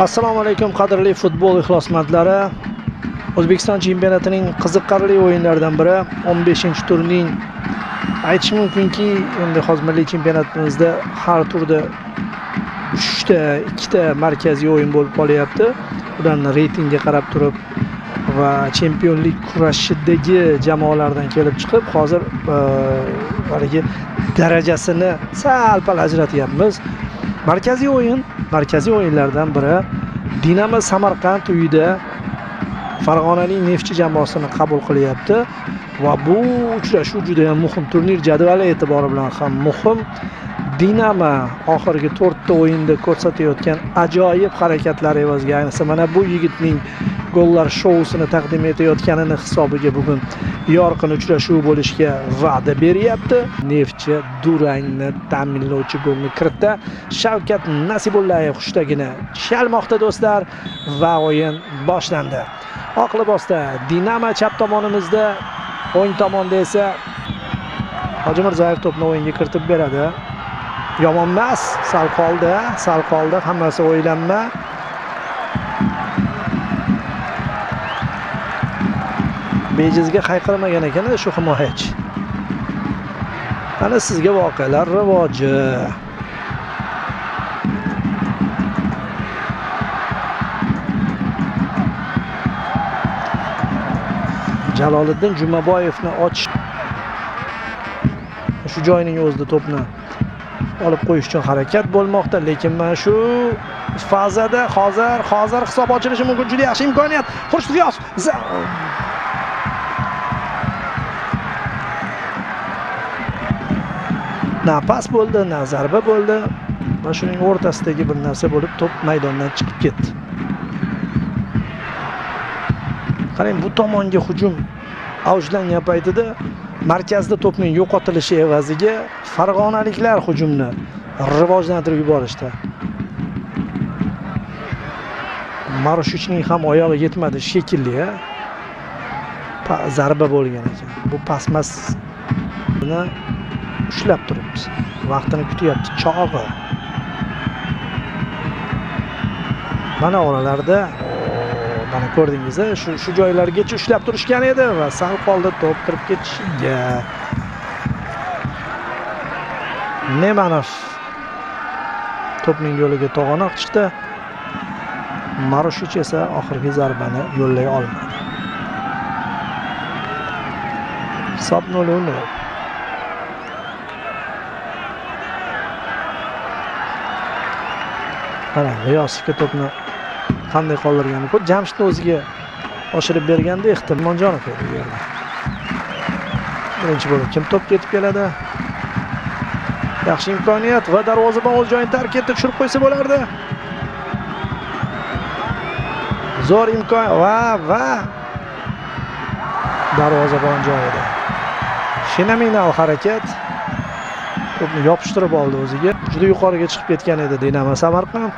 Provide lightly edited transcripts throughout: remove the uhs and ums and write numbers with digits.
Assalomu alaykum qadrli futbol ixlosmandlari. O'zbekiston chempionatining qiziqarli o'yinlaridan biri 15-turning, aytish mumkinki, endi hozir milliy chempionatimizda har turda 3 ta, 2 ta markaziy o'yin bo'lib qolyapti. Ularni reytingga qarab turib va chempionlik kurashidagi jamoalardan kelib chiqib, hozir haligi darajasini sal-pal ajratyapmiz. Markaziy o'yin, markaziy o'yinlardan biri Dinamo Samarqand uyida Farg'onaning Neftchi jamoasini qabul qilyapti va bu uchrashuv juda ham muhim, turnir jadvali e'tibori bilan ham muhim. Dinamo oxirgi 4 ta o'yinda ko'rsatayotgan ajoyib harakatlari evaziga, ayniqsa mana bu yigitning gollar shousini taqdim etayotganini hisobiga bugun yorqin uchrashuv bo'lishga va'da beryapti. Neftchi durangni ta'minlovchi golni kiritdi. Shavkat Nasibullayev xushtagini chalmoqda do'stlar va o'yin boshlandi. Oq libosda Dinamo chap tomonimizda, o'ng tomonda esa Hojimirzayev to'pni o'yinga kiritib beradi. Yomon emas, sal qoldi, sal qoldi, hammasi o'ylanma. Bejizga hayqirmagan ekan shu himoyachi. Ana sizga voqealar rivoji. Jaloliddin Jumaboyevni ochish, shu joyning o'zida to'pni olib qo'yish uchun harakat bo'lmoqda, lekin mana shu fazada hozir hisob ochilishi mumkin. Juda yaxshi imkoniyat. Xurshid G'iyosov na pas bo'ldi, na zarba bo'ldi va shuning o'rtasidagi bir narsa bo'lib to'p maydondan chiqib ketdi. Qarang, bu tomonga hujum avjlangan paytida markazda to'pning yo'qotilishi evaziga farg'onaliklar hujumni rivojlantirib yuborishdi. Marushichning ham oyog'i yetmadi shekilli, zarba bo'lgan ekan. Bu pasmas buni ushlab turibdi. Vaqtini kutyapti chog'i. Mana oralarda, mana ko'rdingiz, shu joylargacha ushlab turishgan edi va sal qoldi to'p kirib ketishiga. Nemanov to'pning yo'liga to'g'anoq chiqdi. Marushich esa oxirgi zarbani yo'llay olmadi. Hisob 0-0. Qarang, G'iyosovga to'pni qanday qoldirganini ko'r. Jamshidni o'ziga oshirib berganda Ehtimonjonov edi bu yerda. Birinchi bo'lib kim to'p ketib keladi? Yaxshi imkoniyat va darvozabon o'z joyini tark etdi, tushirib qo'ysa bo'lardi. Zo'r imkon va darvozabon joyida. Fenomenal harakat. To'pni yopishtirib oldi o'ziga. Juda yuqoriga chiqib ketgan edi Dinamo Samarqand.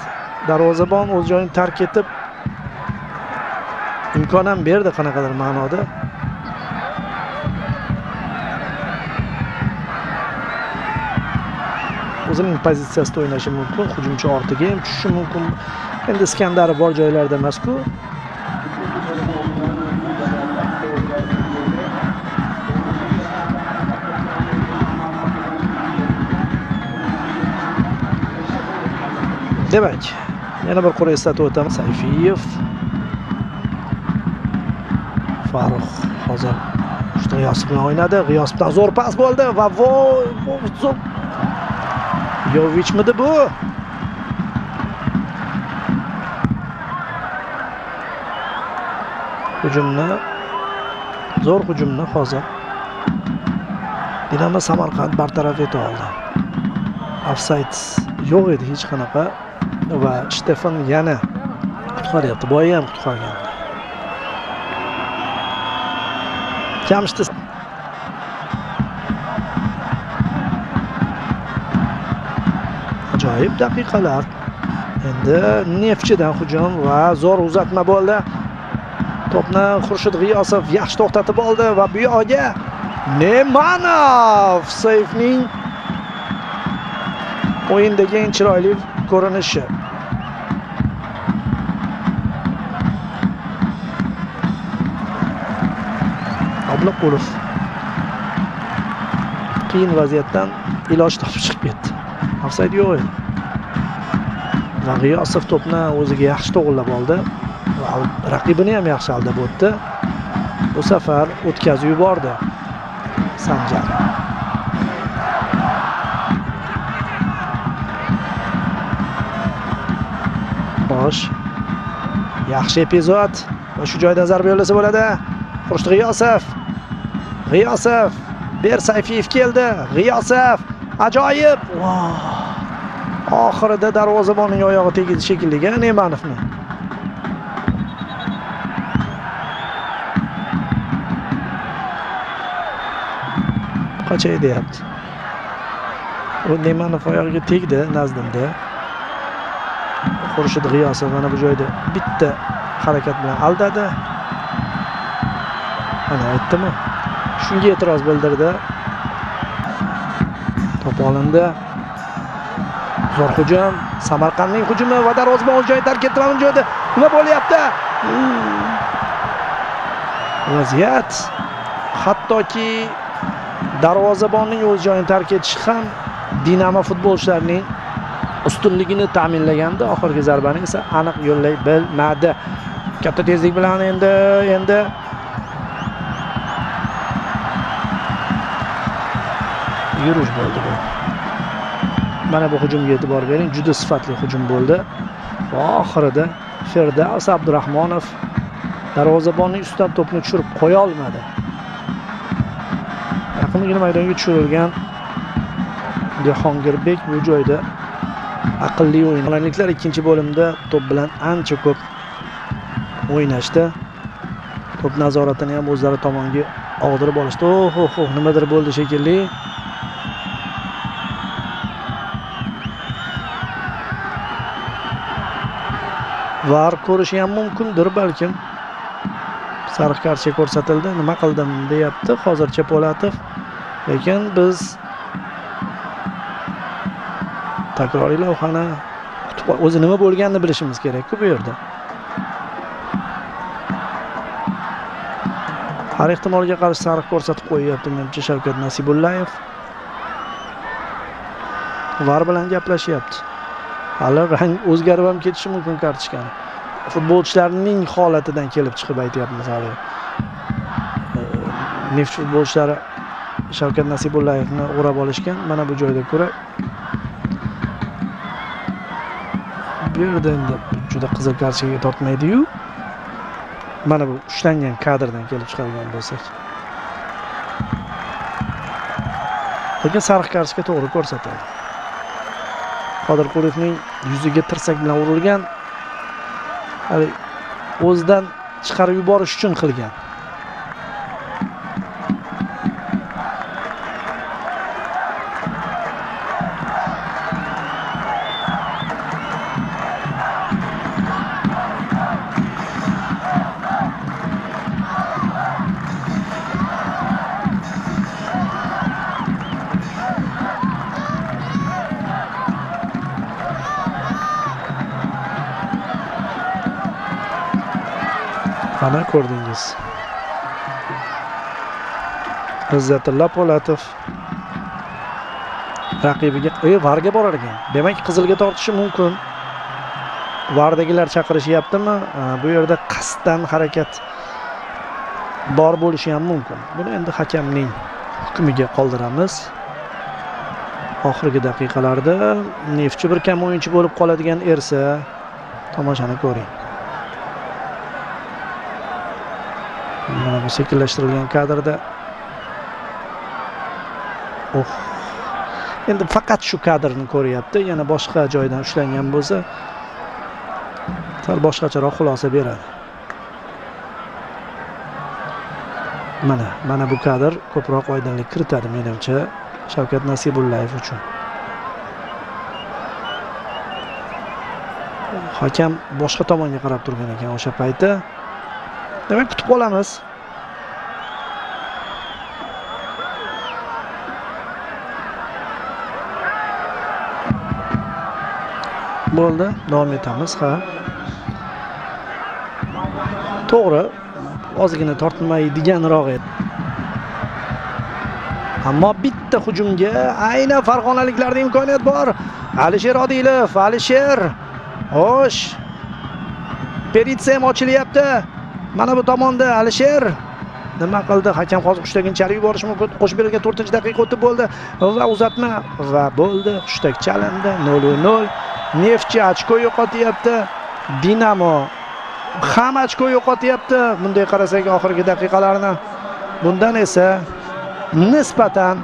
Darvozabon o'z joyini tark etib imkon ham berdi qanaqadir ma'noda. O'zining pozitsiyasida o'ynashi mumkin, hujumchi ortiga ham tushishi mumkin. Endi Iskandari bor joylarda emas-ku. Demak, yana bir qura eslatib o'taman. Sayfiyev, Farruh hozir G'iyosov bilan o'ynadi. G'iyosovdan zo'r pas bo'ldi va zo'r. Yovichmidi bu? Hujumni, zo'r hujumni hozir Dinamo Samarqand bartaraf eta oldi. Ofsayd yo'q edi hech qanaqa va Stefan yana qutqaryapti. Boya ham qutqargan. Jamshid ajoyib daqiqalar. Endi Neftchidan hujum va zo'r uzatma bo'ldi. To'pni Xurshid G'iyosov yaxshi to'xtatib oldi va bu yoqga Nemanov seyfning o'yindagi eng chiroyli ko'rinishi. Obloqulov qiyin vaziyatdan iloj topib chiqib ketdi. Ofsayd yo'q edi. Va G'iyosov to'pni o'ziga yaxshi to'g'rilab oldi. Va raqibini ham yaxshi aldab o'tdi. Bu safar o'tkazib yubordi Sanjar. Bosh. Yaxshi epizod. Va shu joydan zarba yo'llasa bo'ladi. Xurshid G'iyosov. G'iyosov. Ber Sayfiyev keldi. G'iyosov. Ajoyib. Oxirida darvozabonning oyog'i tegdi shekilli Nemanovni. Qachay deyapti. U Nemanov oyog'iga tegdi nazdimda. Xurshid G'iyosov mana bu joyda bitta harakat bilan aldadi. Mana aytdimi? Shunga e'tiroz bildirdi. To'p olindi. Zo'r hujum, Samarqandning hujumi va darvozabon o'z joyini tark etdi. Mana bu joyda nima bo'lyapti? Vaziyat hattoki darvozabonning o'z joyini tark etishi ham Dinamo futbolchilarining ustunligini ta'minlagandi. Oxirgi zarbani esa aniq yo'llay bilmadi. Katta tezlik bilan endi yurish bo'ldi bu. Mana bu hujumga e'tibor bering, juda sifatli hujum bo'ldi. Va oxirida Firdavs Abdurahmonov darvozabonning ustidan to'pni tushirib qo'ya olmadi. Yaqindagina maydonga tushirilgan Jahongirbek bu joyda aqlli o'yin. Samarqandliklar ikkinchi bo'limda to'p bilan ancha ko'p o'ynashdi. To'p nazoratini ham o'zlari tomonga og'dirib olishdi. Oh, nimadir bo'ldi shekilli. VAR ko'rishi ham mumkindir balkim. Sariq kartochka ko'rsatildi. Nima qildim deyapti hozircha Po'latov. Lekin biz takroriy lavhani kutib, o'zi nima bo'lganini bilishimiz kerak-ku bu yerda. Har ehtimolga qarshi sariq ko'rsatib qo'yyapti menimcha Shavkat Nasibullayev. VAR bilan gaplashyapti. Hali rang o'zgarib ham ketishi mumkin kartochkani. Futbolchilarning holatidan kelib chiqib aytyapmiz hali. Neftchi futbolchilari Shavkat Nasibullayevni o'rab olishgan. Mana bu joyda ko'ra bu yerda endi juda qizil kartochkaga tortmaydi-yu. Mana bu ushlangan kadrdan kelib chiqadigan bo'lsak. Lekin sariq kartochka to'g'ri ko'rsatildi. Qodirqulovning yuziga tirsak bilan urilgan. Hali o'zidan chiqarib yuborish uchun qilgan. Mana ko'rdingiz. Izzatilla Po'latov raqibiga VARga borar ekan. Demak, qizilga tortishi mumkin. VARdagilar chaqirishyaptimi? Bu yerda qasddan harakat bor bo'lishi ham mumkin. Buni endi hakamning hukmiga qoldiramiz. Oxirgi daqiqalarda Neftchi bir kam o'yinchi bo'lib qoladigan Ersa tomoshani ko'ring. Mana bu sekinlashtirilgan kadrda. Oh. Endi faqat shu kadrni ko'ryapti. Yana boshqa joydan ushlangan bo'lsa, sal boshqacharoq xulosa beradi. Mana bu kadr ko'proq oydinlik kiritadi menimcha Shavkat Nasibullayev uchun. Hakam boshqa tomonga qarab turgan ekan o'sha paytda. Demak, kutib qolamiz. Bo'ldi, davom etamiz, ha. To'g'ri, ozgina tortmaydiganroq edi. Ammo bitta hujumga aynan farg'onaliklarda imkoniyat bor. Alisher Odilov, Alisher. Xo'sh. Peritsa ham ochilyapti. Mana bu tomonda Alisher nima qildi? Hakam hozir hushtakni chalib yuborishi mumkin. Qo'shib berilgan 4-daqiqa o'tib bo'ldi va uzatma va bo'ldi. Hushtak chalindi. 0-0. Neftchi ochko yo'qotyapti. Dinamo ham ochko yo'qotyapti. Bunday qarasak oxirgi daqiqalarni. Bundan esa nisbatan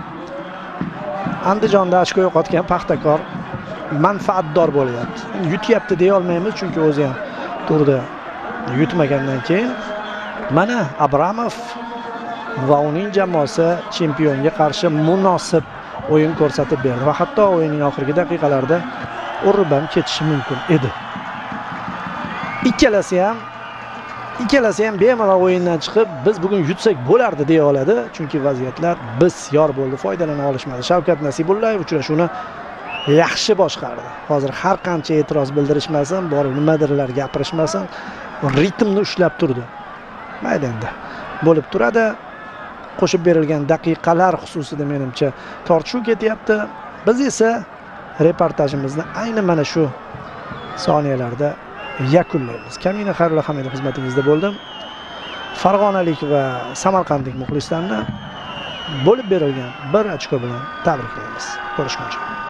Andijonda ochko yo'qotgan Paxtakor manfaatdor bo'lyapti. Yutyapti deya olmaymiz, chunki o'zi ham turda yutmagandan keyin mana Abramov va uning jamoasi chempionga qarshi munosib o'yin ko'rsatib berdi va hatto o'yinning oxirgi daqiqalarida urib ham ketishi mumkin edi. Ikkalasi ham bemalol o'yindan chiqib, biz bugun yutsak bo'lardi deya oladi, chunki vaziyatlar bisyor bo'ldi, foydalana olishmadi. Shavkat Nasibullayev uchrashuvni yaxshi boshqardi. Hozir har qancha e'tiroz bildirishmasin, borib nimadirlar gapirishmasin, ritmni ushlab turdi. Mayli endi bo'lib turadi. Qo'shib berilgan daqiqalar xususida menimcha tortishuv ketyapti. Biz esa reportajimizni ayni mana shu soniyalarda yakunlaymiz. Kamina Xayrulla Hamidov xizmatingizda bo'ldim. Farg'onalik va samarqandlik muxlislarni bo'lib berilgan bir ochko bilan tabriklaymiz. Ko'rishguncha.